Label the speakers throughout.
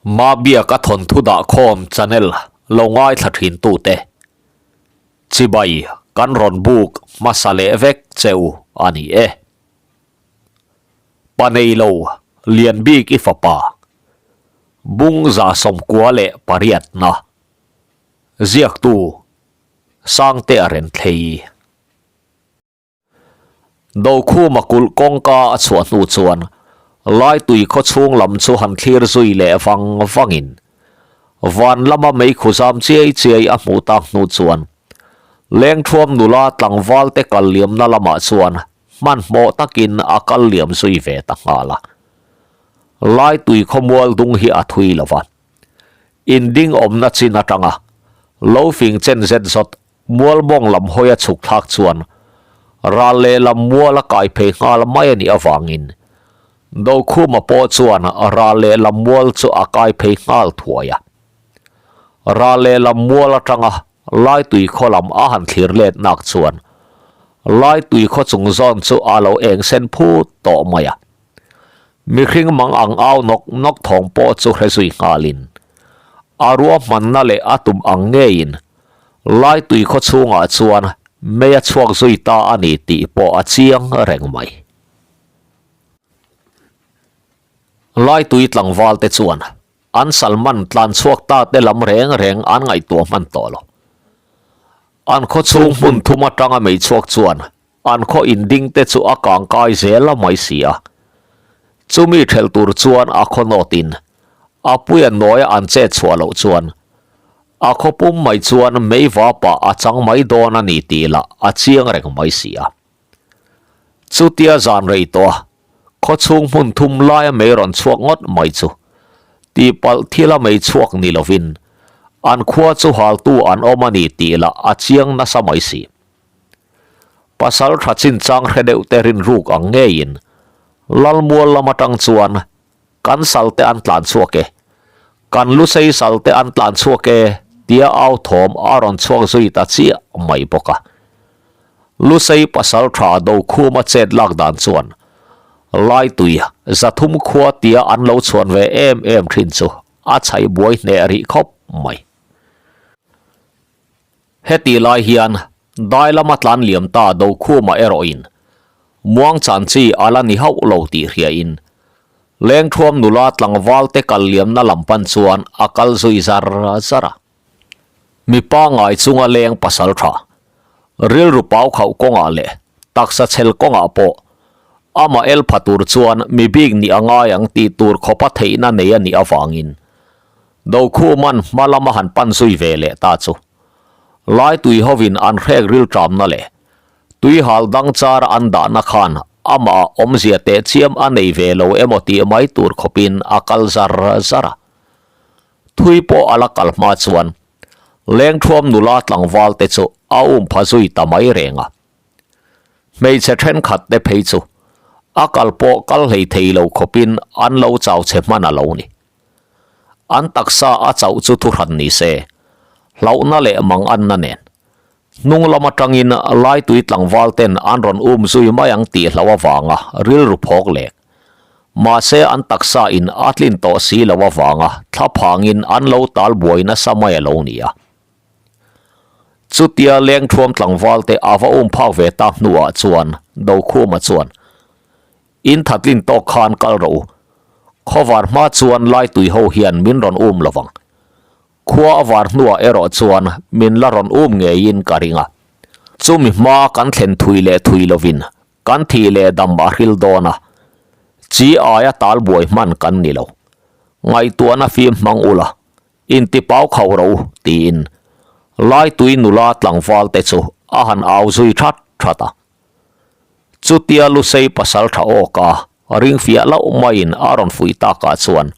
Speaker 1: Mabiaka thawnthu dahkhawm channel lo ngaithla thin tute chibai kan rawn buk hmasa leh vek che u a ni e. Pa neilo lian bik i fapa bung 98 na ziaktu Sangte a ren thlei. Dokhuma kulh kawngka a chhuah hnu chuan Laitui khaw chhung lam chu han thlir zui leh vang vangin van lama meikhu zam chiai chiai a hmuh tak hnu chuan Lengthuam nula tlangval te kal liamna lamah chuan hmanhmawh takin a kal liam zui ve ta nghal a. Laitui khawmual dung hi a thui lo va, inding awmna chin atanga lo fing chen zet zawt Mualmawng lam hawi a chhuk thlak chuan ral lehlam mual a kai phei nghal mai a nih avangin Dokhuma pawh chuan ral lehlam mual chu a kai phei nghal thuai a. Ral lehlam mual atanga Laitui khaw lam a han thlir let nak chuan Laitui khaw chung zawn chu a lo eng sen phut tawh mai a. Mihring mang ang au nawk nawk thawng pawh chu hre zui nghalin a ruahmanna leh a tum ang ngeiin Laitui khaw chhungah chuan mei a chhuak zui ta a ni tih pawh a chiang reng mai. Laitui tlangval te chuan an Salman tlan chhuak ta te lam reng reng an ngaihtuah hman tawh lo. An khaw chhung hmun thum atanga mei chhuak chuan an khaw inding te chu a kang kai zel a mai si a. Chumi thelh tur chuan a khaw nawtin a puia nawi an chet chhuah loh chuan A khaw pum mai chuan mei va pah a chang mai dawn a ni tih lah a chiang reng mai si a. Chutia zan rei tawh a, khaw chhung hmun thum laia mei rawn chhuak ngawt mai chu tihpalh thila mei chhuak ni lovin an khua chu haltu an awm a ni tih lah a chiang nasa mai si. Pasal tha chinchang hre deuh te rinruk ang ngeiin Lalmual lam atang chuan Kan sal te an tlan chhuak e. Kan lusei sal te an tlan chhuak e tia au thawm a rawn chhuak zui ta chiah mai bawk a. Lusei pasal tha Dokhuma chet lak dan chuan Laitui 300 khua tia an lo chhuan ve em em thin chu a chhaih buai hneh rih khawp mai. Heti lai hian dai lama tlan liam ta Dokhuma erawhin muang chan chi a la ni hauh lo tih hriain Lengthuam nula tlangval te kal liamna lam pan chuan a kal zui zar zar a. Mipa ngai chunga leng pasal tha, rilru pau khauh kawngah leh taksa chhel kawngah pawh amah el pha tur chuan mi bik nih a ngai ang tih tur khawpa theihna nei a nih avangin Dokhuman hma lama han pan zui ve leh ta chu Laitui hovin an hrek rilṭamna leh tuihal dang chara an dahna khan amah awmzia teh chiam a nei ve lo emaw tih mai tur khawpin a kal zar zar a. Thui pawh a la kal hma chuan Lengthuam nula tlangval te chu a um pha zui ta mai reng a. Hmeichhe thenkhat te phei chu a kal pawh kal hlei thei lo khawpin an lo chau chhe hman a lo ni. An taksa a chauh chu thuhran ni se, hlauhna leh mang anna nen. Hnung lam atangin Laitui tlangval ten an rawn um zui mai ang tih hlauh avanga rilru phawk lek. Mahse an taksa in a tlin tawh si lo avanga thla phangin an lo tal buai nasa mai a lo ni a. Chutia Lengthuam tlangval te a va um phak ve tak hnuah chuan Dokhuma chuan In thatlin tawk khan kal rawh u. Khawvar hma chuan Laitui ho hian min rawn um lovang. Khua a var hnuah erawh chuan min la rawn um ngeiin ka ring a. Chumi hma kan thlen thui leh thui lovin kan thih leh dam a hril dawn a. Chi aia tal buai hman kan ni lo. Ngaihtuahna fim hmang ula, intipau khauh rawh u, tiin Laitui nula tlangval te chu a han au zui that that a. Chutia Lusei pasal tha awk a, ring fiah loh maiin a rawn fuih takah chuan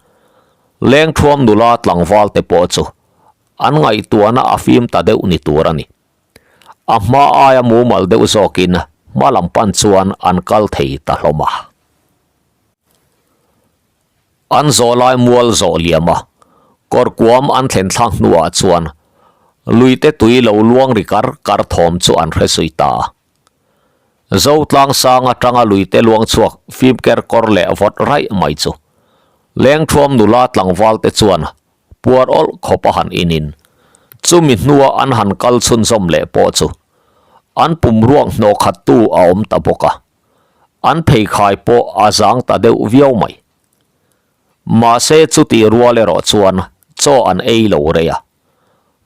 Speaker 1: Lengthuam nula tlangval te pawh chu an ngaihtuahna a fim ta deuh ni tur a ni. A hma aia mumal deuh zawkin hma lam pan chuan an kal thei ta hlawm a. An zawh lai mual zawh liam a, kawrkuam an thlen thlak hnuah chuan luite tui lo luang ri kar kar thawm chu an hre zui ta a. Zo tlang sang atanga luite luang chhuak fim ker kawr leh vawt raih mai chu. Lengthuam nula tlangval te chuan puar awlh khawp a han inin chumi hnua an han kal chhunzawm leh pawh chu an pum ruak hnawh khattu a awm ta bawk a, an pheikhai pawh a zang ta deuh viau mai. Mahse chutih rual erawh chuan chaw an ei lo rei a,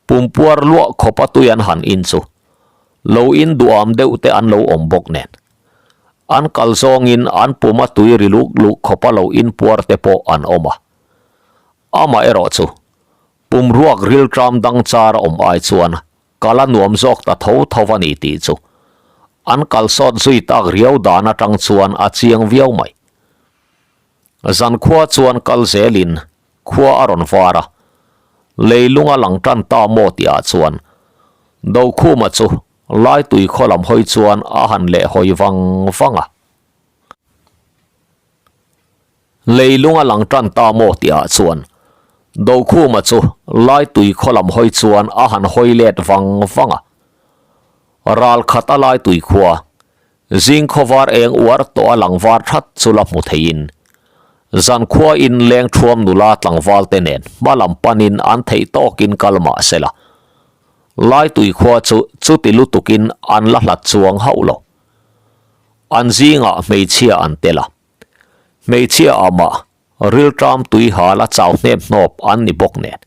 Speaker 1: pumpuar luah khawp a tui an han in chu lo in duham deuh te an lo awm bawk nen. An kal zawngin an pum a tui ri luk luk khawp a lo in puar te pawh an awm a. Amah erawh chu pum ruak rilṭam dang char a awm ai chuan kal a nuam zawk ta tho tho a ni tih chu an kal sawt zui tak riau dan atang chuan a chiang viau mai. Zankhua chuan kal zelin khua a rawn var a, leilung a lang tan ta maw tihah chuan Dokhuma chu Laitui khaw lam hawi chuan a han leh hawi vang vang a. Leilung a lang tan ta maw tihah chuan Dokhuma chu Laitui khaw lam hawi chuan a han hawi let vang vang a. Ral khat a Laitui khua Zing khawvar eng uar tawh a lang var that chu la hmu theiin zankhua in leng thuam nula tlangval te nen hma lam panin an theih tawkin kal mah se la, Laitui khua chu chuti lutukin an la hlat chuang hauh lo. An zingah hmeichhia an tel a, hmeichhia ah mah rilṭam tui hal a chau hnem hnawp an ni bawk nen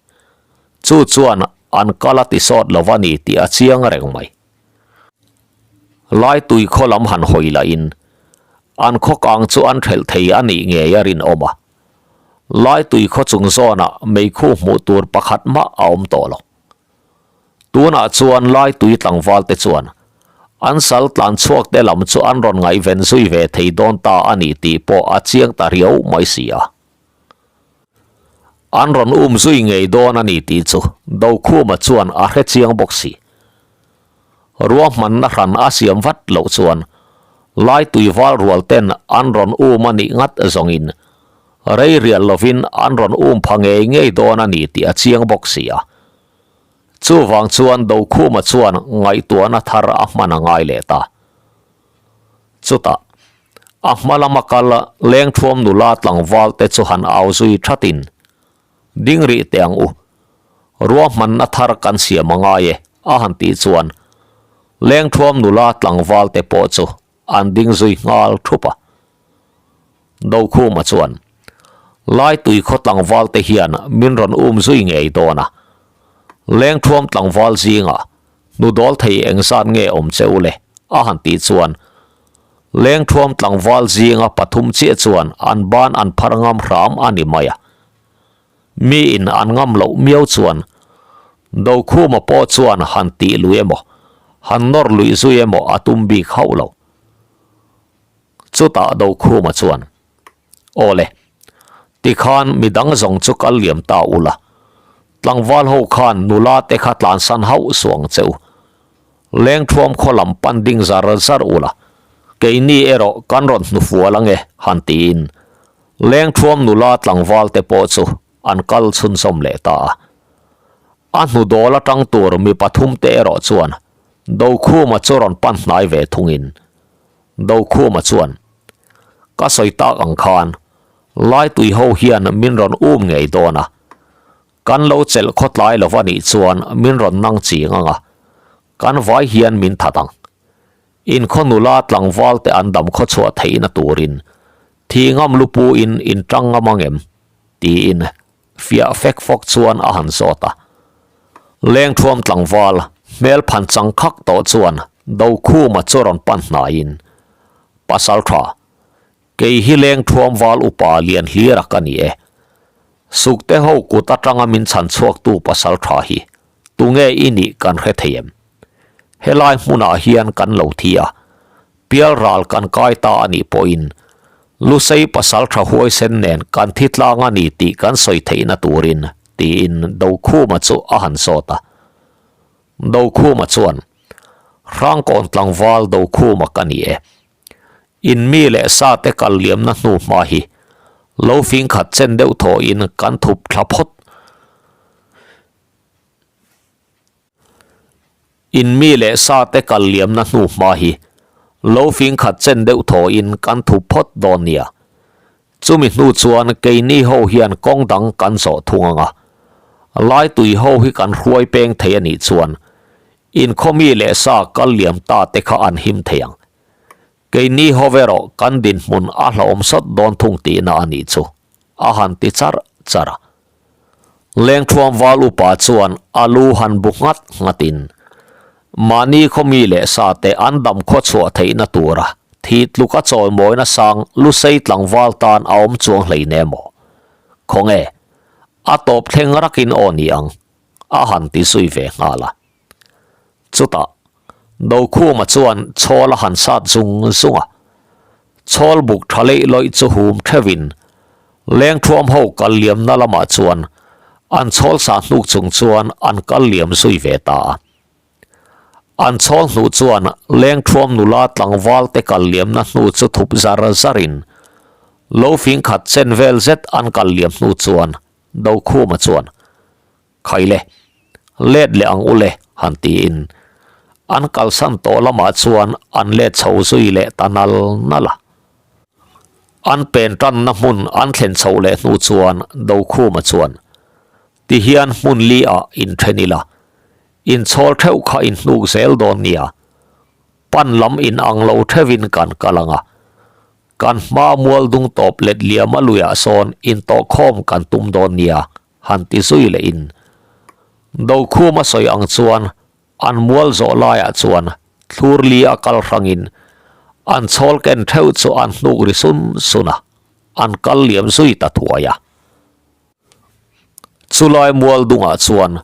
Speaker 1: chu chuan an kal a ti sawt lo a ni tih a chiang reng mai. Laitui khaw lam han hawi lahin an khaw kang chu an ṭhelh thei a nih ngei a rinawm a. Laitui khaw chung zawnah meikhu hmuh tur pakhat mah a awm tawh lo. Tunah chuan Laitui tlangval te chuan an sal tlan chhuak te lam chu an rawn ngaihven zui ve thei dawn ta a ni tih pawh a chiang ta riau mai si a. An rawn um zui ngei dawn a ni tih chu Dokhuma chuan a hre chiang bawk si. Ruahmanna hran a siam vat loh chuan Laitui val rual ten an rawn um a nih ngat zawngin rei rial lovin an rawn um pha ngei ngei dawn a ni tih a chiang bawk si a. Chuvang chuan Dokhuma chuan ngaihtuahna thar a hman a ngai leh ta. Chutah, a hma lama kal lengthuam nula tlangval te chu han au zui thatin, Ding rih teh ang u, ruahmanna thar kan siam a ngai e, a han tih chuan lengthuam nula tlangval te pawh chu an ding zui nghal thup a. Dokhuma chuan, Laitui khaw tlangval te hian min rawn um zui ngei dawn a, lengthuam tlangval zingah Hnudawl thei engzat nge awm che u le? a han tih chuan Lengthuam tlangval zinga pathum chiah chuan an ban an phar ngam hram a ni mai a. Miin an ngam loh miau chuan Dokhuma pawh chuan han tih lui emaw, han nawr luih zui emaw a tum bik hauh lo. Chutah Dokhuma chuan, Aw le, tikhan midang zawng chu kal liam ta ula, tlangval ho khan nula te kha tlansan hauh suang che u. Lengthuam khaw lam pan ding zar zar ula, keini erawh kan rawn hnufual ange han tiin Lengthuam nula tlangval te pawh chu an kal chhunzawm leh ta a. A hnudawl atang tur mi pathum te erawh chuan Dokhuma chu rawn pan hnai ve thungin Dokhuma chuan, Ka sawi tak ang khan, Laitui ho hian min rawn um ngei dawn a. Kan lo chelh khawtlai lo va nih chuan min rawn nang ching ang a, kan vai hian min that ang. Inkhaw nula tlangval te an dam khawchhuah theihna turin thi ngam lupu in in tang ngam ang em? tiin fiah fek fawk chuan a han zawt a. Lengthuam tlangval hmel phan chang khak tawh chuan Dokhuma chu rawn pan hnaiin, Pasal tha, kei hi Lengthuam val upa lian hlira ka ni e. Sukte ho kut atanga min chhan chhuaktu pasal tha hi tunge i nih kan hre thei em? Helai hmunah hian kan lo thi a, Pial ral kan kai ta a nih pawhin Lusei pasal tha huaisen nen kan thi tlang a ni tih kan sawi theihna turin tiin Dokhuma chu a han zawt a. Dokhuma chuan, Hrangkawn tlangval Dokhuma ka ni e. In mi leh sa te kal liamna hnu hma hi lo fingkhat chen deuh thawhin kan thup thla phawt. In mi leh sa te kal liamna hnu hma hi lo fing khat chen deuh thawhin kan thup phawt dawn nia. Chumi hnu chuan keini ho hian kawng dang kan zawh thung ang a, Laitui ho hi kan hruai peng thei a nih chuan inkhawmi leh sa kal liam ta te kha an him thei ang. Keini ho erawh kan dinhmun a hlauhawm sawt dawn thung tihna a nih chu, a han ti charh charh a. Lengthuam val upa chuan a lu han bu nghat nghatin, mahni khawmi leh sate an dam khawchhuah theihna tura thi tluka chawimawina sang Lusei tlangval tan a awm chuang hleinem maw? Khawnge, a tawp thleng rakin aw ni ang, a han ti zui ve nghal a. Chutah, Dokhuma chuan chhawl a han sat zung zung a, chhawl buk tha leih lawih chu hum theuhin lengthuam ho kal liamna lamah chuan an chhawl sah hnuk chung chuan an kal liam zui ve ta a. An chhawl hnuh chuan lengthuam nula tlangval te kal liamna hnu chu thup zar zarin lo fing khat chen vel zet an kal liam hnu chuan Dokhuma chuan Khaile, let leh ang ule han tiin an kalsan tawh lamah chuan an let chho zui leh ta nal nal a. An pen tanna hmun an thlen chhoh leh hnu chuan Dokhuma chuan, Tihian hmun li ah inthen ila, inchhawl theuh kha inhnuk zel dawn nia, pan lam inang lo theuhin kan kal ang a, kan hma mual dung tawp let liama luiah sawn intawhkhawm kan tum dawn nia, han ti zui leh in Dokhuma sawi ang chuan an mual zawh laiah chuan thlur li a kal hrangin an chhawl ken theuh chu an hnuk ri sun sun a, an kal liam zui ta thuai a. Chulai mual dungah chuan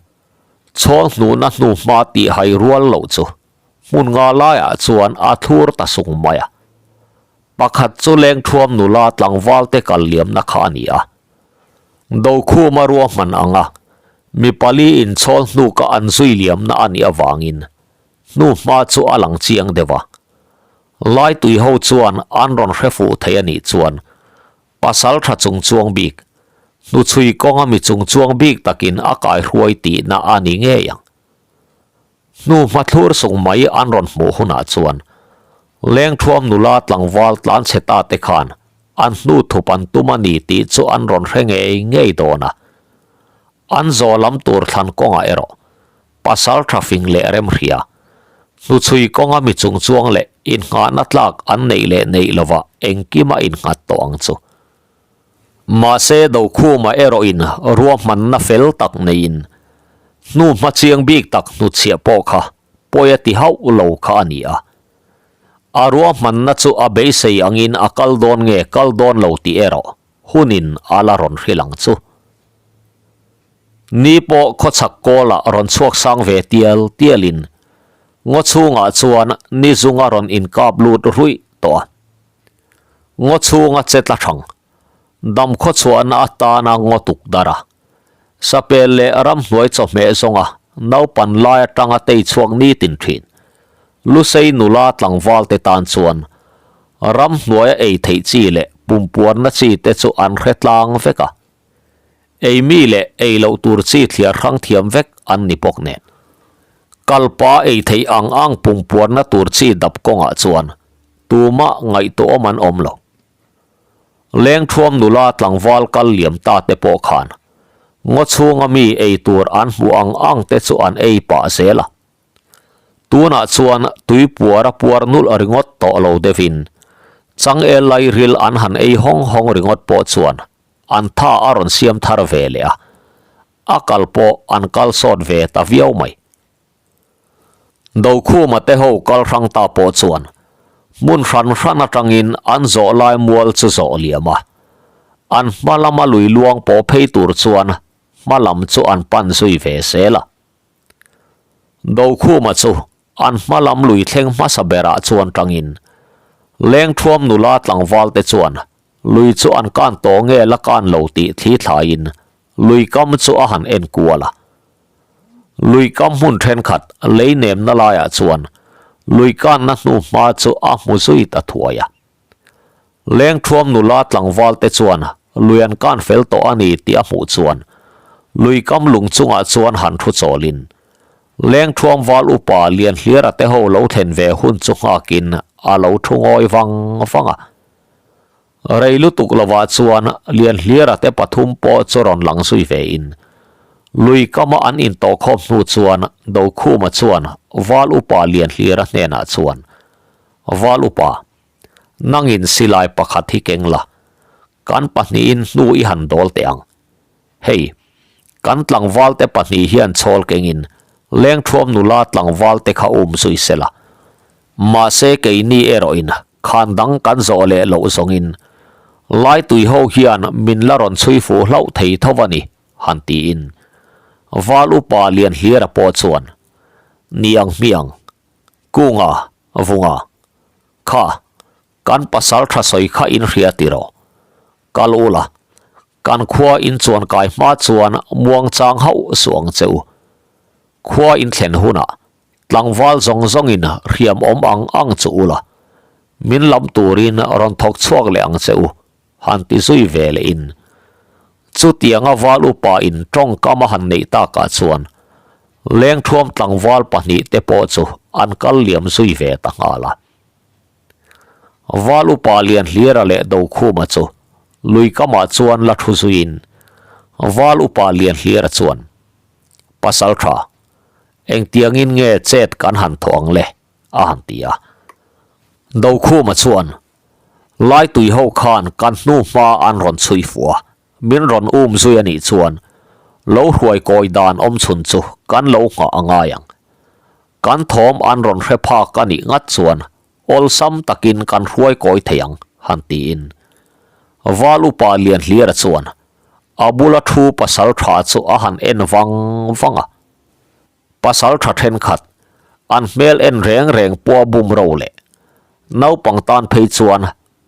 Speaker 1: chhawl hnuhna hnuhma tih hai rual loh chu hmun nga laiah chuan a thlur ta sung mai a. Pakhat chu lengthuam nula tlangval te kal liamna kha a ni a. Dokhuma ruahman anga mi pali inchhawl hnuka an zui liamna a nih avangin hnuhma chu a lang chiang deuh a. Laitui ho chuan an rawn hre fuh thei a nih chuan pasal tha chung chuang bik, hnuchhui kawnga mi chung chuang bik takin a kaihruai tihna a ni ngei ang. Hnu hmathlur sung mai an rawn hmuh hunah chuan Lengthuam nula tlangval tlanchhe ta te khan an hnu thup an tum a ni tih chu an rawn hre ngei ngei dawn a. An zaw lam tur thlan kawngah erawh pasal tha fing leh remhria, hnuchhui kawnga mi chung chuang leh innghahna tlak an neih leh neih lovah engkim a innghat tawh ang chu. Mahse Dokhuma erawhin ruahmanna fel tak neiin hnu hma chiang bik tak hnutchhiah pawh kha pawi a ti hauh lo kha a ni a. A ruahmanna chu a beisei angin a kal dawn nge kal dawn lo tih erawh hunin a la rawn hrilh ang chu. Ni pawh khawchhak kawlah rawn chhuak sang ve tial tialin ngaw chhungah chuan ni zunga rawn inkap lut ruih tawh a. Ngaw chhunga che tla thang, dam khawchhuahna atana ngaw tuk dar a, sapel leh ramhnuai chawhmeh zawnga naupan lai atanga tei chhuak nitin thin, Lusei nula tlangval te tan chuan ramhnuaia ei theih chi leh pumpuarna chi te chu an hre tlang vek a, ei mi leh ei loh tur chi thliar hrang thiam vek an ni bawk nen. Kalpa ei theih ang ang pumpuarna tur chi dap kawngah chuan Tumah ngaihtuahawm an awm lo. Lengthuam nula tlangval kal liam ta te pawh khan ngaw chhunga mi ei tur an hmuh ang ang te chu an ei pah zel a. Tunah chuan tui puar a puar nulh ringawt tawh lo deuhin changel lairil an han ei hawng hawng ringawt pawh chuan an tha a rawn siam thar ve leh a, a kal pawh an kal sawt ve ta viau mai. Dokhuma te ho kal hrang ta pawh chuan hmun hran hran atangin an zawh lai mual chu zawh liam a, an hma lama lui luang pawh phei tur chuan hma lam chu an pan zui ve zel a. Dokhuma chu an hma lam lui thleng hmasa berah chuan tangin Lengthuam nula tlangval te chuan lui chu an kan tawh nge la kan lo tih thli thlaiin lui kam chu a han en kual a. Lui kam hmun thenkhat lei nemna laiah chuan lui kanna hnu hma chu a hmu zui ta thuai a. Lengthuam nula tlangval te chuan lui an kan fel tawh a ni tih a hmuh chuan lui kam lung chungah chuan han thu chawlin Lengthuam val upa Lianhliara te ho lo thlen ve hun chu nghakin a lo thu ngawi vang vang a. Rei lutuk lovah chuan Lianhliara te pathum pawh chu rawn lang zui ve in, lui kama an intawhkhawm hnu chuan Dokhuma chuan Val Upa Lianhliara hnenah chuan, Val Upa, nangin silai pakhat hi keng la, kan pahnihin hnu i han dawl teh ang. Hei, kan tlangvalte pahnih hian chhawl kengin lengthuam nula tlangvalte kha um zui sela. Mahse keini erawhin khan dang kan zawh leh loh zawngin Laitui ho hian min la rawn chhui fuh hlauh thei tho a ni, han tiin Val upa Lianhliara pawh chuan, Niang hmiang, Kunga, Vunga, kha kan pasal tha sawi kha in hria tiraw? Kal ula, kan khua in chuan kai hma chuan muangchang hauh suh ang che u. Khua in thlen hunah Tlangval zawng zawngin hriam awm ang ang chu ula, min lam turin rawn thawk chhuak leh ang che u, han ti zui ve leh in. Chutianga val upa in tawngkam a han neih takah chuan lengthuam tlangval pahnihte pawh chu an kal liam zui ve ta nghal a. Val upa Lianhlira leh Dokhuma chu luikamah chuan la thu zuiin Val upa Lianhlira chuan, Pasaltha, Engtiangin nge chet kan han thawh ang le? a han ti a. Dokhuma chuan, Laitui ho khan kan hnu hma an rawn chhui fuh a, min rawn um zui a nih chuan lo hruai kawi dan awm chhun chu kan lo nghah a ngai ang. Kan thawm an rawn hre phak a nih ngat chuan awlsam takin kan hruai kawi thei ang, han tiin. Val upa Lianhlira chuan a bula thu pasal tha chu a han en vang vang a. Pasal tha thenkhat, an hmel en reng reng pawh bum ro leh naupang tan phei chuan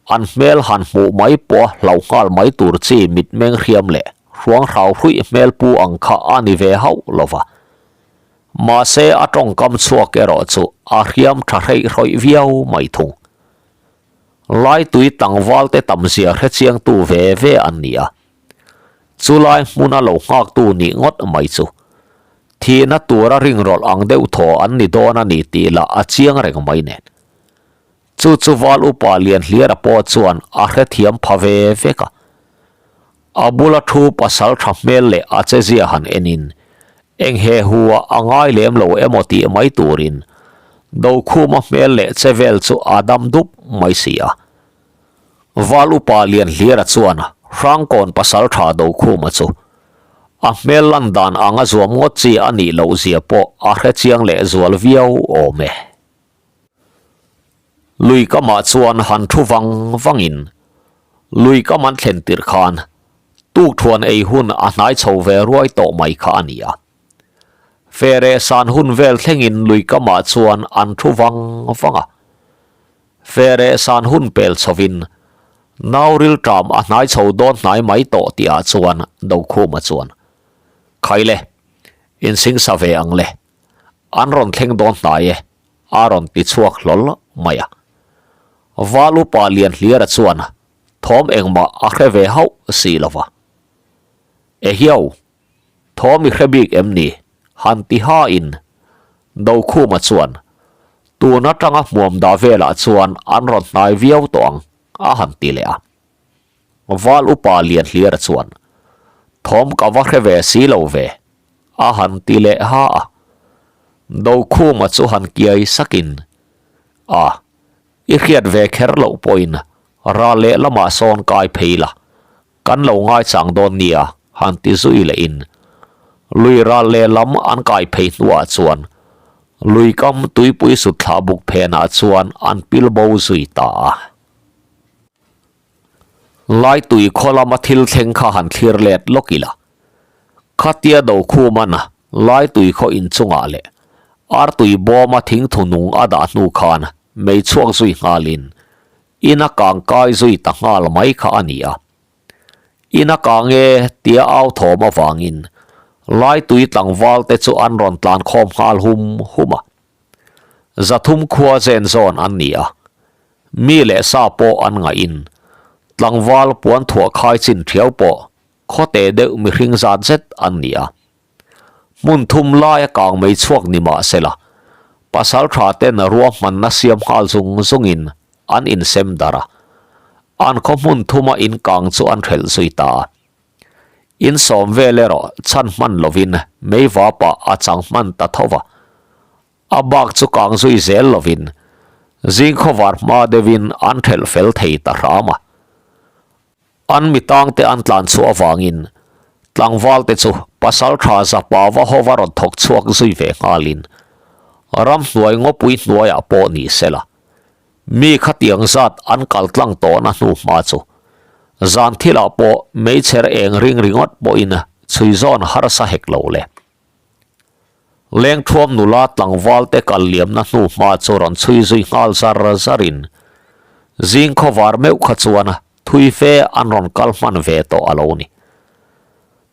Speaker 1: an hmel han hmuh mai pawh hlauh nghal mai tur chi mitmeng hriam leh hruang hrau hruih hmel pu ang kha a ni ve hauh lo va. Mahse a tawngkam chhuak erawh chu a hriam tha hreih hrawih viau mai thung. Laitui tlangvalte tamzia hrechiangtu ve ve an ni a. Chulai hmuna lo nghaktu nih ngawt mai chu thihna tura ringrawlh ang deuh thaw an ni dawn a ni tih lah a chiang reng mai nen. Chu chu Val Upa Lianhliara pawh chuan a hrethiam pha ve vek a. A bula thu pasal tha hmel leh a chezia han enin eng he hu ah a ngai lem lo emaw tih mai turin Dokhuma hmel leh che vel chu a dam dup mai si a. Val Upa Lianhliara chuan Hrangkawn pasal tha Dokhuma chu a hmel lan dan anga zuam ngawt chi a nih loh zia pawh a hrechiang leh zual viau awm e. Lui kamah chuan han thu vang vangin lui kam an thlen tirh khan tukthuan ei hun a hnai chho ve ruai tawh mai kha a ni a. Fere san hun vel thlengin lui kamah chuan an thu vang vang a. Fere san hun pel chhovin nau rilṭam a hnai chho dawn hnai mai tawh tihah chuan Dokhuma chuan, Khaile, insingsa ve ang le. An rawn thleng dawn hnai e, a rawn ti chhuak hlawl mai a. Val upa Lianhliara chuan thawm engmah a hre ve hauh si lo va. Ehiau, thawm i hre bik em ni? Han ti hain Dokhuma chuan tun atanga hmuam dah velah chuan an rawn hnai viau tawh ang, a han ti leh a. Val upa Lianhliara chuan thawm ka va hre ve si lo ve, a han ti leh ha a. Dokhuma chu han kiai sakin, A, i hriat ve kher loh pawhin ral leh lamah sawn kai phei la, kan lo ngaichang dawn nia, han ti zui lehin lui ral leh lam an kai phei hnuah chuan lui kam tuipui sut thlah buk phenah chuan an pil bo zui ta a. Laitui khaw lama thil thleng kha han thlir let lawk ila. Khatia Dokhuman Laitui khaw inchungah leh Artui bawma thingthu nung a dah hnu khan mei chhuak zui nghalin in a kang kai zui ta nghal mai kha a ni a. In a kang e tia au thawm avangin Laitui tlangval te chu an rawn tlan khawm nghal hum hum a. Zathum khua zen zawn an ni a, mi leh sa pawh an ngaihin tlangval puan thuah khai chin thiau pawh khawte deuh mihring zat zet an ni a. Hmun thum laia kang mei chhuak ni mah sela, pasal tha ten ruahmanna siam nghal zung zungin an insem darh a. An khaw hmun thuma in kang chu an hrelh zui ta a. In sawm vel erawh chhan hman lovin mei vapah a chang hman ta tho va. A bak chu kang zui zel lovin zing khawvar hma deuhin an hrelh fel thei ta hram a. An mi tangte an tlan chhuah avangin tlangvalte chu pasal tha zapa va hova rawn thawk chhuak zui ve nghalin ramhnuai ngawpui hnuaiah pawh ni sela mi khatiang zat an kal tlang tawhna hnu hma chu zan thilah pawh meichher eng ring ringawt pawhin chhui zawn harsa hek lo le. Lengthuam nula tlangval te kal liamna hnu hma chu rawn chhui zui nghal zar zarin zing khawvar meuh kha chuan thui fe an rawn kal hman ve tawh a lo ni.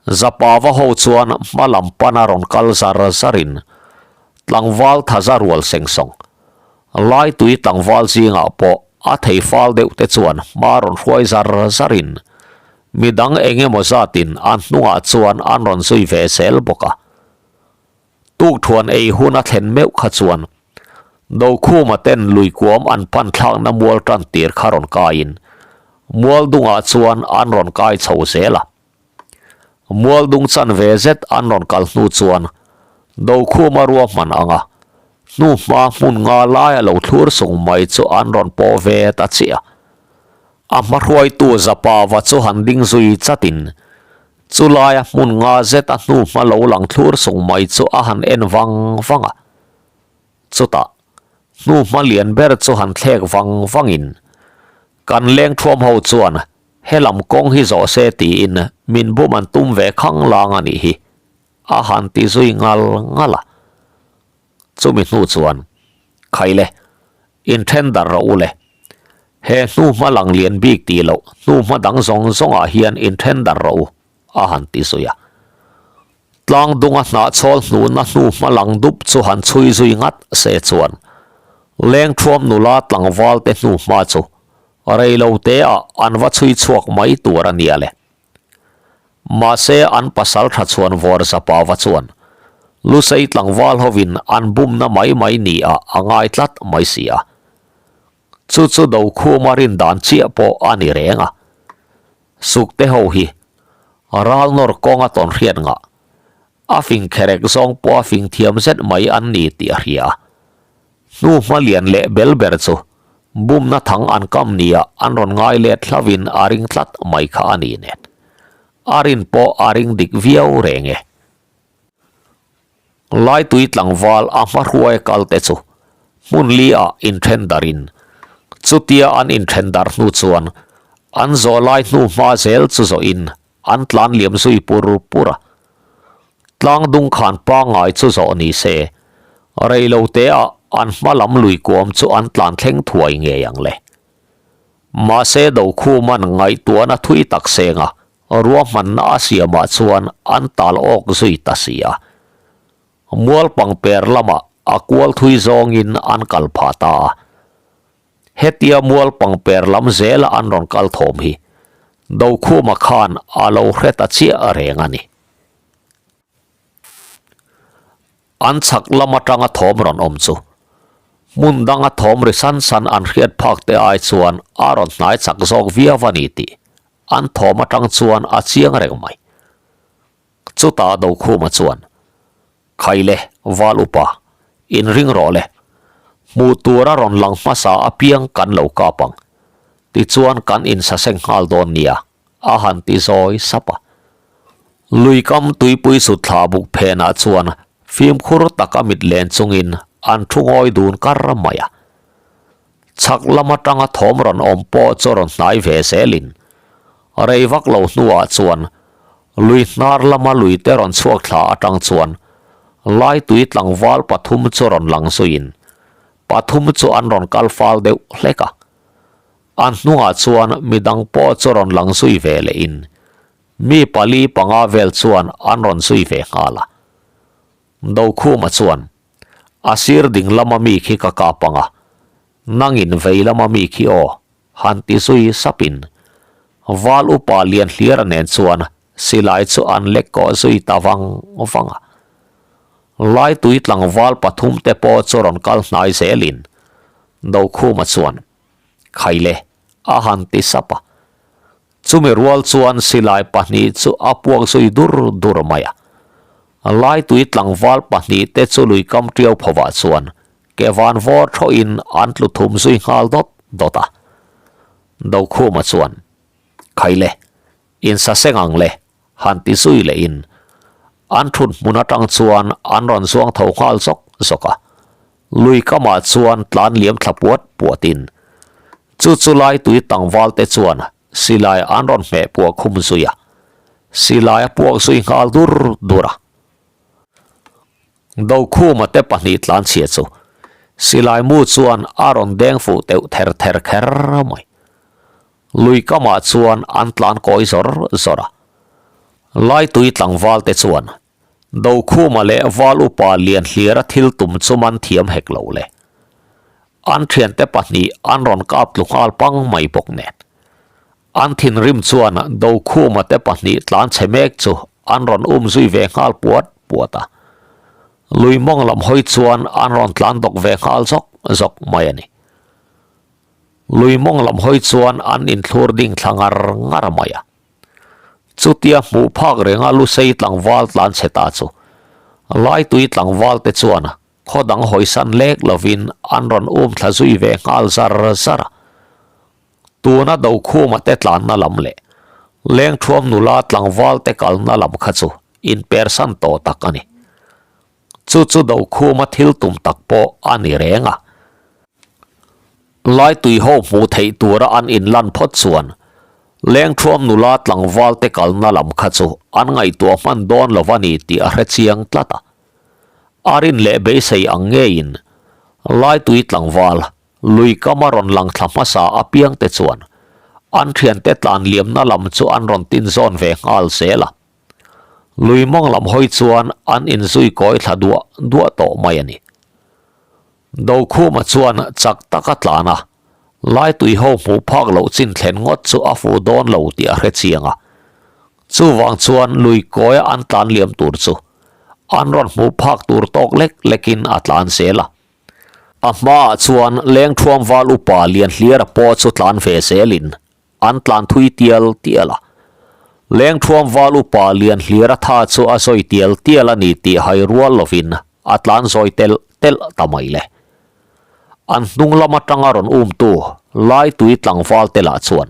Speaker 1: Zapava ho chuan hma lam pana rawn kal zar zarin tlangval thaza rual seng sawng Laitui tlangval zingah pawh a thei fal deuh te chuan hma rawn hruai zar zarin midang eng emaw zatin an hnungah chuan an rawn zui ve zel bawk a. Tukthuan ei hun a thlen meuh kha chuan Dokhuma ten luikuam an pan thlakna mual tan tir kha rawn kaiin mual dungah chuan an rawn kai chho zel a. Mual dung chanve zet an rawn kal hnu chuan Dokhuma ruahman anga hnu hma hmun nga laia lo thlur sung mai chu an rawn pawh ve ta chiah a. A hmahruaitu Zapava chu han ding zui chatin chu laia hmun nga zet a hnu hma lo lang thlur sung mai chu a han en vang vang a. Chutah, hnu hma lian ber chu han thlek vang vangin kan leng thuam ho chuan helam kawng hi zawh se tiin min bum an tum ve khang lang a nih hi, a han ti zui ngal ngal a. Chumi hnu chuan, Khaile, inthen dar rawh u le. He hnu hma lang lian bik tih loh hnu hma dang zawng zawngah hian inthen dar rawh u, a han ti zui a. Tlang dunga hnahchhawl hnuhna hnu hma lang dup chu han chhui zui ngat se chuan lengthuam nula tlangval te hnu hma chu rei lo te ah an va chhui chhuak mai tur a nia le. Mahse an pasal tha chhuan vawr zapa va chuan Lusei tlangval hovin an bumna mai mai ni ah a ngai tlat mai si a. Chu chu Dokhuma rin dan chiah pawh a ni reng a. Sukte ho hi ral nawr kawnga tawn hriat ngah, a fing kherek zawng pawh a fing thiam zet mai an ni tih a hria a. Hnu hma lian leh bel ber chu bumna thang an kam nia an rawn ngai let hlavin a ring tlat mai kha a ni nen. A rin pawh a ring dik viau reng e. Laitui tlangval a hmahruai kal te chu hmun li ah inthen darin chutia an inthen dar hnu chuan an zawh lai hnu hma zel chu zawhin an tlan liam zui pur pur a. Tlang dung khan pangngai chu zawh ni se rei lo te ah an hma lam lui kuam chu an tlan thleng thuai ngei ang le. Mahse Dokhuman ngaihtuahna thui tak seng a, ruahmanna a siamah chuan an tal awk zui ta si a. Mual pangper lamah a kual thui zawngin an kal phah ta a. Hetia mual pangper lam zela an rawn kal thawm hi Dokhuma khan a lo hre ta chiah reng a ni. An chhak lam atanga thawm rawn awm chu hmun danga thawm ri san san an hriat phak te ai chuan a rawn hnai chak zawk viau a ni tih an thawm atang chuan a chiang reng mai. Chutah Dokhuma chuan, Khaile, Val upa, inring rawh le. Hmuh tur a rawn lang hmasa apiang kan lo kap ang. Tichuan kan insaseng nghal dawn nia. A han ti zawi sap a. Lui kam tuipui sut thla buk phenah chuan fimkhur taka mit len chungin an thu ngawi dun kar mai a. Chhak lam atanga thawm rawn awm pawh chu rawn hnai ve zelin rei vak lo hnuah chuan lui hnar lama lui te rawn chhuak thla atang chuan laitui tlangval pathum chu rawn lang zuiin pathum chu an rawn kal fal deuh hlek a. A hnungah chuan midang pawh chu rawn lang zui ve lehin mi pali panga vel chuan an rawn zui ve nghal a. Dokhuma chuan, A sir ding lama mi khi ka kap ang a, nangin vei lama mi khi aw, han ti zui sapin Val upa lian hliara nen chuan silai chu an lek kawh zui ta vang vang a. Laitui tlangval pathum te pawh chu rawn kal hnai zelin Dokhuma chuan, Khaile! a han ti sap a. Chumi rual chuan silai pahnih chu a puak zui dur dur mai a. Laitui tlangval pahnih te chu lui kam tiau phovah chuan ke van vawr thawhin an tlu thum zui nghal dawt dawt a. Dokhuma chuan, Khaile, insaseng ang le, han ti zui lehin an thut hmun atang chuan an rawn zuang tho nghal zawk zawk a. Lui kamah chuan tlan liam thla puat puatin chu chu lai tui tlangval te chuan silai an rawn hmeh puah khum zui a, silai a puak zui nghal dur dur a. Dokhuma te pahnih tlanchhia chu silai mu chuan a rawn deng fuh teuh ther ther kher mai. Lui kamah chuan an tlan kawi zawr zawr a. Laitui tlangval te chuan Dokhuma leh Val upa lian hliara thil tum chu man thiam hek lo le. An thiante pahnih an rawn kap tlu nghal pang mai bawk nen. An thinrim chuan Dokhuma te pahnih tlan chhe mek chu an rawn um zui ve nghal puat puat a. Lui mawng lam hawi chuan an rawn tlan dawk ve nghal zawk zawk mai a ni. Lui mawng lam hawi chuan an inthlur ding thla ngar ngar mai a. Chutia hmuh phak renga Lusei tlangval tlan chhe ta chu Laitui tlangval te chuan khaw dang hawisan lek lovin an rawn um thla zui ve nghal zar zar a. Tuna Dokhuma te tlanna lam leh Lengthuam nula tlangval te kalna lam kha chu inpersan tawh tak a ni. Chu chu Dokhuma thil tum tak pawh a ni reng a. Laitui ho hmuh theih tura an inlan phawt chuan Lengthuam nula tlangval te kalna lam kha chu an ngaihtuah hman dawn lo a ni tih a hre chiang tlat a. A rin leh beisei ang ngeiin Laitui tlangval lui kama rawn lang thla hmasa apiang te chuan an thiante tlan liamna lam chu an rawn tin zawn ve nghal zel a. Lui mawng lam hawi chuan an inzui kawi thla duah duah tawh mai a ni. Dokhuma chuan chak taka tlan a, Laitui ho hmuh phak loh chin thlen ngawt chu a fuh dawn lo tih a hre chiang a. Chuvang chuan lui kawia an tlan liam tur chu an rawn hmuh phak tur tawk lek lekin a tlan zel a. A hmaah chuan Lengthuam val upa Lianhliara pawh chu tlan ve zelin An tlan thui tial tial a. Lengthuam val upa lian hlir a tha chu a zawi tial tial a ni tih hai rual lovin a tlan zawi telh telh ta mai le. An hnung lam atanga rawn umtu Laitui tlangval te lah chuan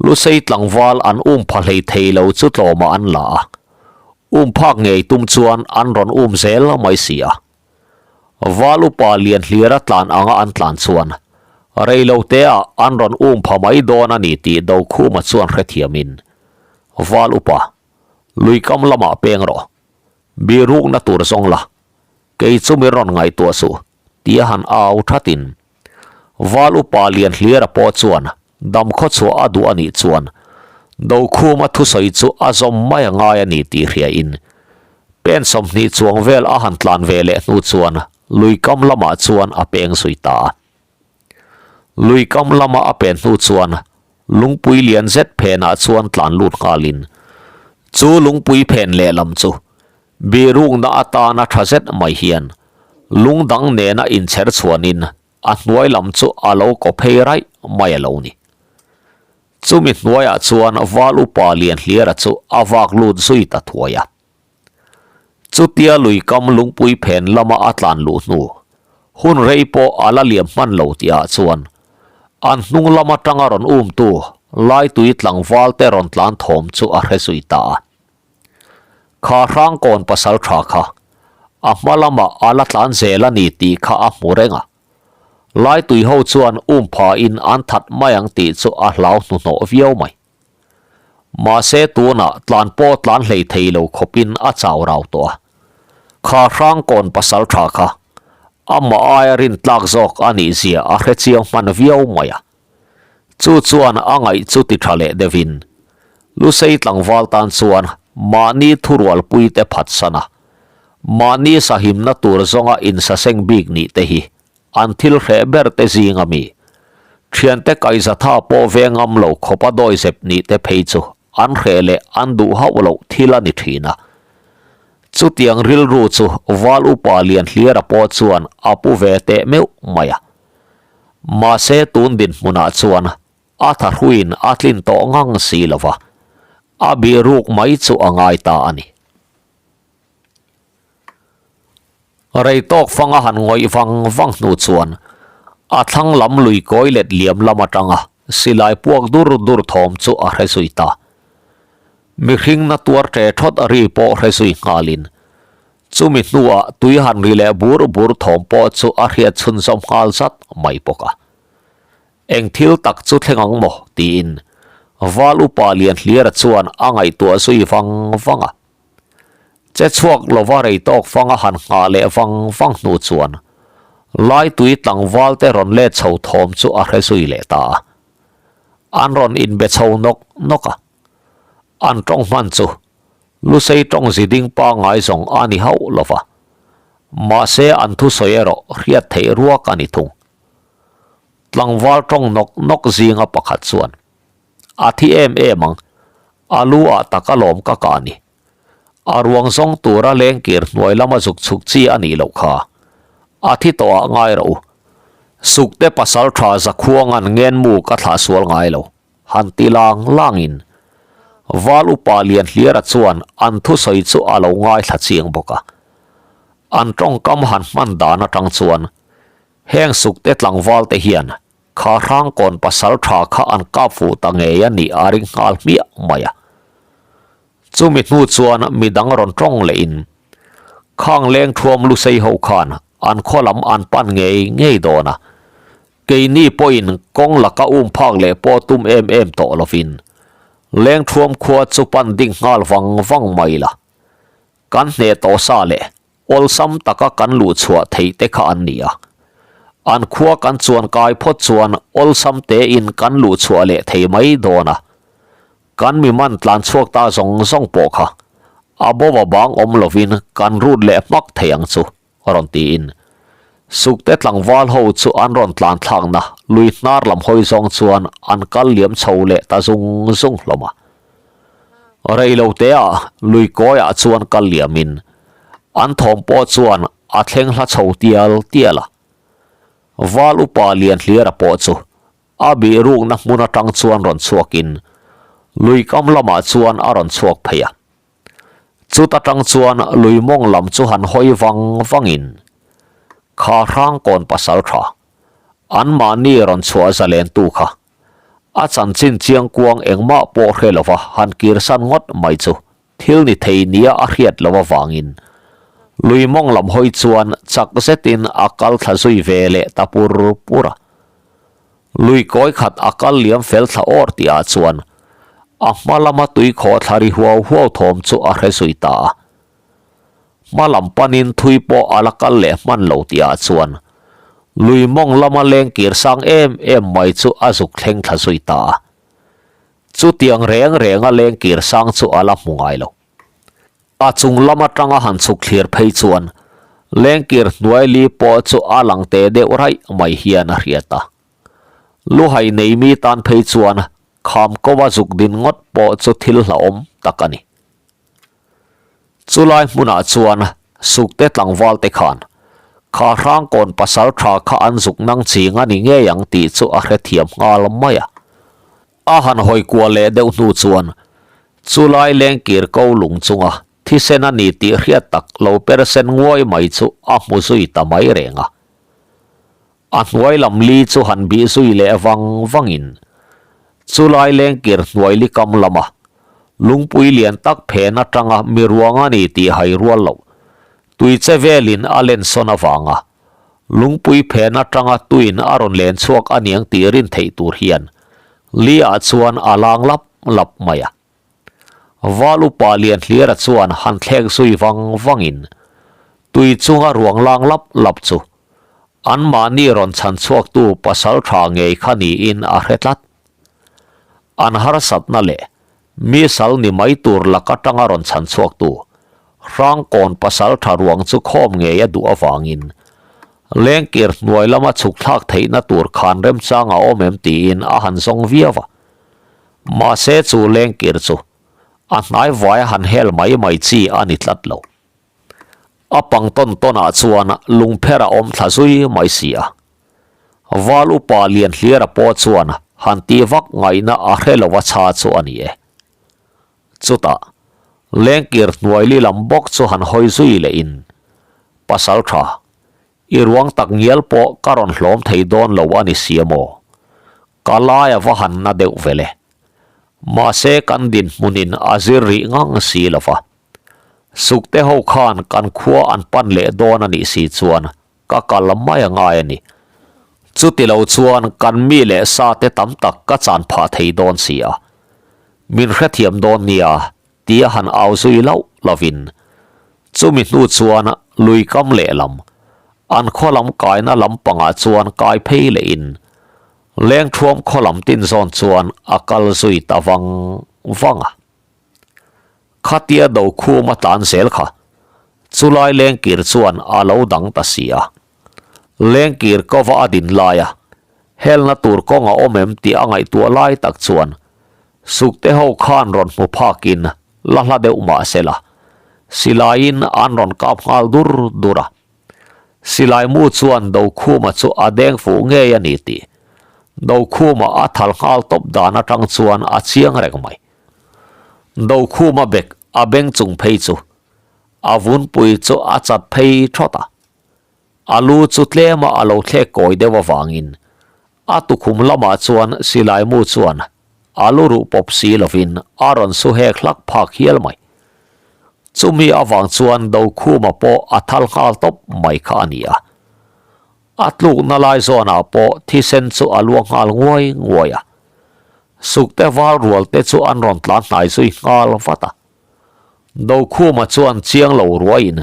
Speaker 1: Lusei tlangval an um pha hlei thei lo chu tlawmah an la a, um phak ngei tum chuan an rawn um zel mai si a. Val upa lian hlira tlan anga an tlan chuan rei lo te ah an rawn um pha mai dawn a ni tih Dokhuma chuan hrethiamin, Val upa, lui kam lamah peng rawh. Birukna tur zawng la, kei chu min rawn ngaihtuah suh, tia han au thatin Val upa lian hlira pawh chuan Dam khawchhuah a duh a nih chuan Dokhuma thusawi chu a zawm mai a ngai a ni tih hriain pen 20 chuang vel a han tlan ve leh hnu chuan lui kam lamah chuan a peng zui ta a. Lui kam lama a pen hnu chuan lungpui lian zet phenah chuan tlan lut nghalin chu lungpui phen lehlam chu birukna atana tha zet mai hian lung dang nena inchher chhuanin A hnuai lam chu a lo kaw phei raih mai a lo ni. Chumi hnuaiah chuan Val upa Lianhliara chu a vak lut zui ta thuai a. Chutia lui kam lungpui phen lama a tlan luh hnu, hun rei pawh a la liam hman lo tihah chuan an hnung lam atanga rawn umtu Laitui tlangval te rawn tlan thawm chu a hre zui ta a. Kha Hrangkawn pasal tha kha a hma lamah a la tlan zel a ni tih kha a hmu reng a. Laitui ho chuan um phain an that mai ang tih chu a hlau hnuhnawh viau mai. Mahse tunah tlan pawh tlan hlei thei lo khawpin a chau rau tawh a. Kha Hrangkawn pasal tha kha amah aia rintlak zawk a nih zia a hre chiang hman viau mai a. Chu chuan a ngaih chu ti tha leh deuhin Lusei tlangval tan chuan mahni thurualpui te phatsan a, mahni sahimna tur zawnga insaseng bik nih te hi an thil hreh ber te zing a mi. Thiante kaihzatha pawh ve ngam lo khawpa dawizep nih te phei chu an hreh leh an duh hauh loh thil a ni thin a. Chutiang rilru chu Val upa Lianhliara pawh chuan a pu ve teh meuh mai a. Mahse tun dinhmunah chuan. a thahruiin a tlin tawh ngang si lo va, a bih ruk mai chu a ngai ta a ni. Rei tawk fanga han ngawih vang vang hnu chuan a thlang lam lui kawi let liam lam atanga silai puak dur dur thawm chu a hre zui ta. Mihring na tuar ṭe ṭhawt ri pawh hre zui nghalin chumi hnuah tui han ri leh bur bur thawm pawh chu a hriat chhunzawm nghal zat mai bawk a. Eng thil tak chu thleng ang maw? tiin Val upa Lianhliara chuan a ngaihtuah zui vang vang a. Che chhuak lova rei tawk fanga han nghah leh vang vang hnu chuan Laitui tlangval te rawn let chho thawm chu a hre zui leh ta a. An rawn inbe chho nawk nawk a. An tawng hman chu Lusei tawng ziding pangngai zawng a ni hauh lova. Mahse an thusawi erawh hriat theih ruak a ni thung. Tlangval tawng nawk nawk zinga pakhat chuan A thi em em ang, a lu ah tak a lawm ka kah ni. A ruang zawng tura lengkir hnuai lama zuk chhuk chi a nih loh kha. A thi tawh ah ngai rawh u. Sukte pasal tha zakhuangan ngenmu ka thlah sual ngai lo, han ti lang langin Val upa Lianhliara chuan an thusawi chu a lo ngaithla chiang bawk a. An tawngkam han hman dan atang chuan heng sukte tlangval te hian Kha hrangkawn pasal tha kha an kap fuh ta ngei a nih a ring nghal hmiah mai a. Chumi hnu chuan midang rawn tawng lehin khang leng thuam lusei ho khan an khaw lam an pan ngei ngei dawn a. Keini pawhin kawng laka um phak leh pawh tum em em tawh lovin leng thuam khua chu pan ding nghal vang vang mai la. Kan hneh tawh sa leh Awlsam taka kan luh chhuah theih te kha an ni a. An khua kan chuan kai phawt chuan awlsam tein kan luh chhuah leh thei mai dawn a. Kan mi man tlan chhuak ta zawng zawng pawh kha a bova bang awm lovin kan rut leh hmak thei ang chu, rawn tiin. Sukte tlangval ho chu an rawn tlan thlakna lui hnar lam hawi zawng chuan an kal liam chho leh ta zung zung hlawm a. Rei lo teah lui kawiah chuan kal liamin an thawm pawh chuan a thleng hla chho tial tial a. Val upa Lianhliara pawh chu a bih rukna hmun atang chuan rawn chhuakin lui kam lamah chuan a rawn chhuak phei a. Chuta tang chuan lui mawng lam chu han hawi vang vangin kha hrangkawn pasal tha anmahni rawn chhuah zalentu kha A chanchin chiangkuang engmah pawh hre lova han kirsan ngawt mai chu thil ni thei nia a hriat loh avangin lui mawng lam hawi chuan chak zetin a kal thla zui ve leh ta pur pur a. Lui kawi khat a kal liam fel thla awr tihah chuan a hma lama tui khawh thla ri huau huau thawm chu a hre zui ta a. Hma lam panin thui pawh a la kal leh hman lo tihah chuan lui mawng lama leng kir sang em em mai chu a zuk thleng thla zui ta a. Chutiang reng renga leng kir sang chu a la hmu ngai lo. A chung lam atanga han chhuk thlir phei chuan leng kir hnuai li pawh chu a lang te deuh raih mai hian a hriat a. Luhai nei mi tan phei chuan kham kova zuk din ngawt pawh chu thil hlauhawm tak a ni. Chulai hmunah chuan Sukte tlangval te khan kha hrangkawn pasal tha kha an zuk nang ching a ni ngei ang tih chu a hrethiam nghal mai a. A han hawi kual leh deuh hnu chuan chulai lengkir ko lung chunga thisen a ni tih hriat tak lo persen nguai mai chu a hmu zui ta mai reng a. A hnuai lam li chu han bih zui leh vang vangin chulai lengkir hnuai li kam lama lungpui lian tak phen atanga mi ruang a ni tih hai rual loh tui che velin a len sawn avanga lungpui phen atanga tuin a rawn len chhuak a niang tih rin theih tur hian li ah chuan a lang lap lap mai a. Val upa Lianhliara chuan han thlek zui vang vangin tui chunga ruang lang lap lap chu anmahni rawn chhan chhuaktu pasal tha ngei kha niin a hre tlat. An harsatna leh mi sal ni mai tur lak atanga rawn chhan chhuaktu Hrangkawn pasal tha ruang chu khawm ngei a duh avangin lengkir hnuai lama chhuk thlak theihna tur khan remchang a awm em tiin a han zawng viau a. Mahse chu lengkir chu a hnai vai a han hel mai mai chi a ni tlat lo. A pang tawn tawn ah chuan lungpher a awm thla zui mai si a. Val upa Lianhliara pawh chuan. Han tih vak ngaihna a hre lo a chha chu a ni e. Chutah, lengkir hnuai li lam bawk chu han hawi zui lehin, Pasal tha, i ruang tak ngial pawh ka rawn hlawm thei dawn lo a ni si a maw? Ka lai a va han na deuh vele. Mahse kan dinhmunin a zir rih ngang si lo va. Sukte ho khan kan khua an pan leh dawn a nih si chuan ka kal mai a ngai a ni. Chuti lo chuan kan mi leh sa te tam tak ka chan phah thei dawn si a. Min hrethiam dawn nia tia han au zui loh lovin chumi hnu chuan lui kam lehlam, an khaw lam kaina lampangah chuan kai phei lehin lengthuam khaw lam tin zawn chuan a kal zui ta vang vang a. Khatia Dokhum a tlan zel kha chulai lengkir chuan a lo dang ta si a. Lengkir kova a din laia helna tur kawng a awm em tih a ngaihtuah lai tak chuan Sukte ho khan rawn hmu phakin la hla deuh mah se la, silaiin an rawn kap nghal dur dur a. Silai mu chuan Dokhuma chu a deng fuh ngei a ni tih Dokhuma a thal nghal tawp dan atang chuan a chiang reng mai. Dokhuma bek a beng chung phei chu a vunpui chu a chat phei thawt a. A lu chu tlema a lo thlek kawi deuh avangin a tukhum lamah chuan silai mu chuan a lu ruh pawp si lovin a rawn su hek hlak phak hial mai. Chumi avang chuan Dokhuma pawh a thal nghal tawp mai kha a ni a. A tlukna lai zawnah pawh thisen chu a luang nghal nguai nguai a. Sukte val rual te chu an rawn tlan hnai zui nghal vat a. Dokhuma chuan chiang lo ruaiin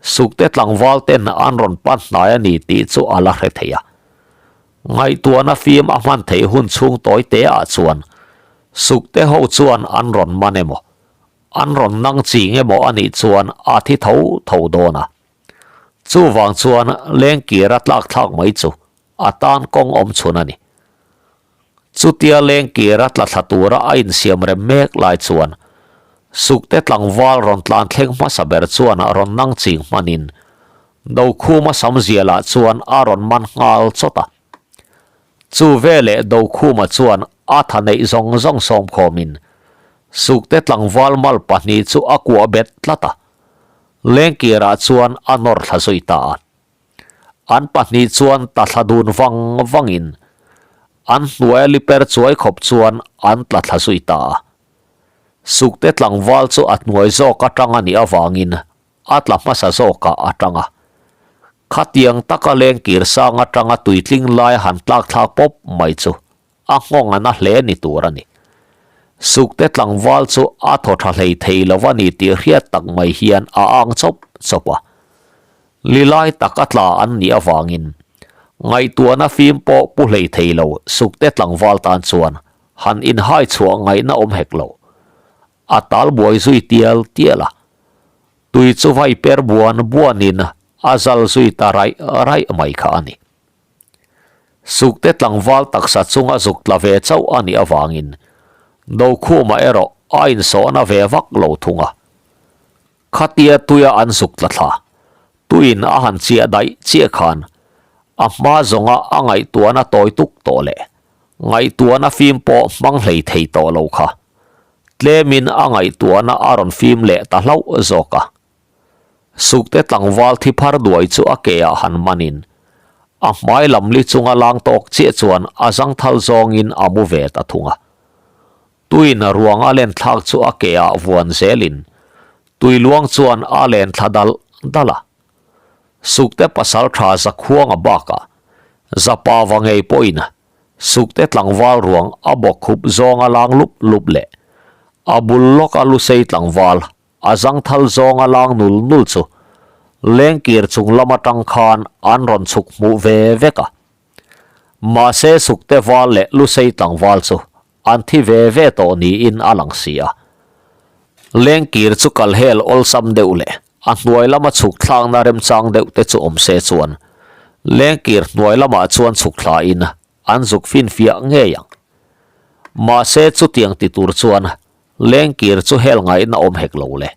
Speaker 1: Sukte tlangval ten an rawn pan hnai a ni tih chu a la hre thei a. Ngaihtuahna fim a hman theih hun chhung tawi te ah chuan Sukte ho chuan an rawn man emaw, an rawn nang ching emaw a nih chuan a thi tho tho dawn a. Chuvang chuan lengkir a tlak thlak mai chu a tan kawng awm chhun a ni. Chutia lengkir a tla thla tura a insiam rem mek lai chuan Sukte tlangval rawn tlan thleng hmasa ber chuan rawn nang ching hmanin Dokhuma Samzialah chuan a rawn man nghal chawt a. Chu veleh Dokhuma chuan a tha neih zawng zawng sawmkhawmin Sukte tlangval mal pahnih chu a kuah bet tlat a, lengkirah chuan a nawr thla zui ta a. An pahnih chuan ta thla dun vang vangin an hnuaia liper chuai khawp chuan an tla thla zui ta a. Sukte tlangval chu a hnuai zawk atang a nih avangin a tla hmasa zawkah a tang a. Khatiang taka lengkir sang atanga tuitling lai han tlak thlak pawp mai chu a nghawng a na hle ni tur a ni. Sukte tlangval chu a thaw tha hlei thei lo a ni tih hriat tak mai hian a ang chawp chawp a. Li lai tak a tla an nih avangin ngaihtuahna fim pawh pu hlei thei lo Sukte tlangval tan chuan han inhai chhuah ngaihna awm hek lo. A tal buai zui tial tial a. Tui chu vai per buan buanin a zal zui ta raih raih mai kha a ni. Sukte tlangval taksa chunga zuk tla ve chauh a nih avangin Dokhuma erawh a insawhna ve vak lo thung a. Khatia tuia an zuk tla thla, tuin a han chiah daih chiah khan a hma zawnga a ngaihtuahna tawi tuk tawh leh ngaihtuahna fim pawh hmang hlei thei tawh lo kha tlemin a ngaihtuahna a rawn fim leh ta hlauh zawk a. Sukte tlangval thi phar duai chu a ke ah han manin a hmai lam li chunga lang tawk chiah chuan a zangthal zawngin a mu ve ta thung a. Tuin ruang a len thlak chu a ke ah vuan zelin tui luang chuan a len thla dal dal a. Sukte pasal tha Zakhuanga bakah Zapava ngei pawhin Sukte tlangval ruang a bawk khup zawnga lang lup lup leh a bul lawka lusei tlangval a zangthal zawnga lang nul nul chu lengkir chung lam atang khan an rawn chhuk hmuh ve vek a. Mahse Sukte val leh lusei tlangval chu an thi ve ve tawh niin a lang si a. Lengkir chu kal hel awlsam deuh leh a hnuai lama chhuk thlakna remchang deuh te chu awm se chuan lengkir hnuai lamah chuan chhuk thlain an zuk finfiah ngei ang. Mahse chutiang ti tur chuan lengkir chu hel ngaihna awm hek lo le.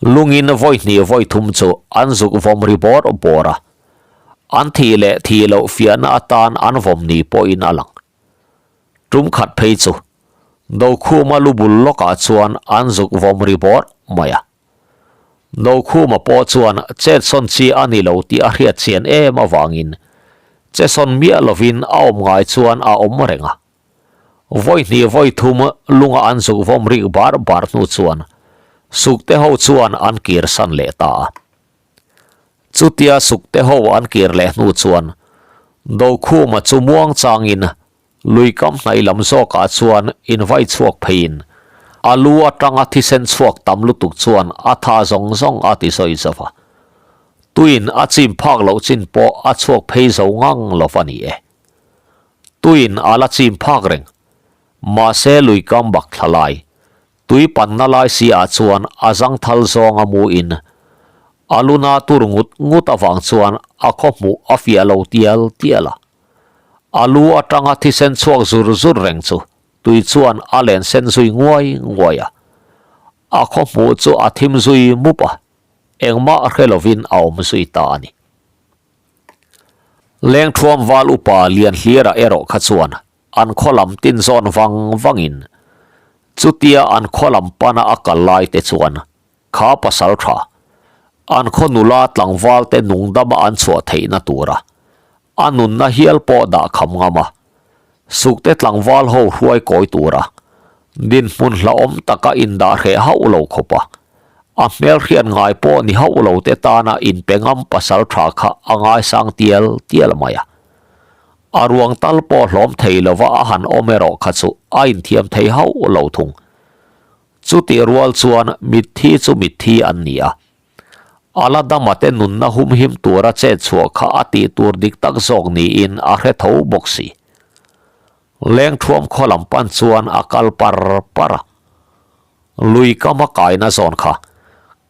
Speaker 1: Lungin vawi hnih vawi thum chu an zuk vawm ri bawr bawr a. An thih leh thih loh fiahna atan an vawm ni pawhin a lang. Tum khat phei chu Dokhuma lu bul lawkah chuan an zuk vawm ri bawrh mai a. Dokhuma pawh chuan chetsawn chi a ni lo tih a hriat chian em avangin chesawn miah lovin a awm ngai chuan a awm reng a. Vawi hnih vawi thum lunga an zuk vawm rik bar bar hnu chuan Sukte ho chuan an kirsan leh ta a. Chutia Sukte ho an kir leh hnu chuan Dokhuma chu muang changin lui kam hnaih lam zawkah chuan invai chhuak pheiin a lu atanga thisen chhuak tam lutuk chuan a tha zawng zawng a ti sawi zo va. Tuin a chim phak loh chin pawh a chhuak phei zo ngang lo va ni e. Tuin a la chim phak reng. Mahse lui kam bak thla lai, tui panna lai si ah chuan a zangthal zawng a mu in a luna tur ngut ngut avang chuan a khaw hmuh a fiah lo tial tial a. A lu atanga thisen chhuak zur zur reng chu tui chuan a len sen zui nguai nguai a. A khaw hmuh chu a thim zui mup a, engmah hre lovin a awm zui ta a ni. Lengthuam val upa Lianhlira erawh kha chuan an khaw lam tin zawn vang vangin chutia an khaw lam pana a kal lai te chuan kha pasal tha an khaw nula tlangval te nungdama an chhuah theihna tura a nunna hial pawh dah kham ngam a, sukte tlangval ho hruai kawi tura dinhmun hlauhawm taka indah hreh hauh lo khawp a, a hmelhriat ngai pawh ni hauh lo te tana inpe ngam pasal tha kha a ngaisang tial tial mai a. A ruang tal pawh hlawm thei lova a han awm erawh kha chu a inthiam thei hauh lo thung. Chutih rual chuan mitthi chu mitthi an ni a. A la dama te nunna humhim tura chet chhuah kha a tih tur dik tak zawk niin a hre tho bawk si. Lengthuam khaw lam pan chuan a kal par par a. Lui kam a kaina zawn kha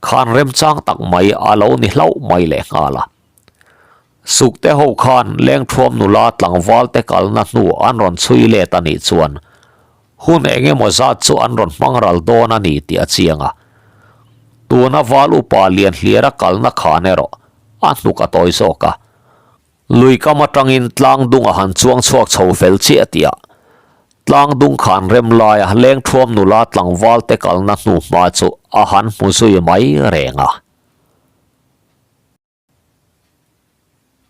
Speaker 1: khan remchang tak mai a lo ni hlauh mai leh nghal a. Sukte ho khan Lengthuam nula tlangval te kalna hnu an rawn chhui let a nih chuan hun eng emaw zat chu an rawn hmang ral dawn a ni tih a chiang a. Tuna val upa Lianhliara kalna khan erawh a hnuk a tawi zawk a. Lui kam atangin tlang dung a han chuang chhuak chho fel chiah tih ah tlang dung khan rem laia Lengthuam nula tlangval te kalna hnu hma chu a han hmu zui mai reng a.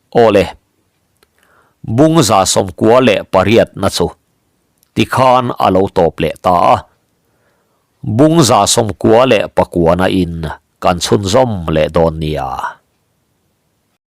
Speaker 1: Awle, Bungza 98 na chu tikhan a lo tawp leh ta a, Bungza 99 na in kan chhunzawm leh dawn nia.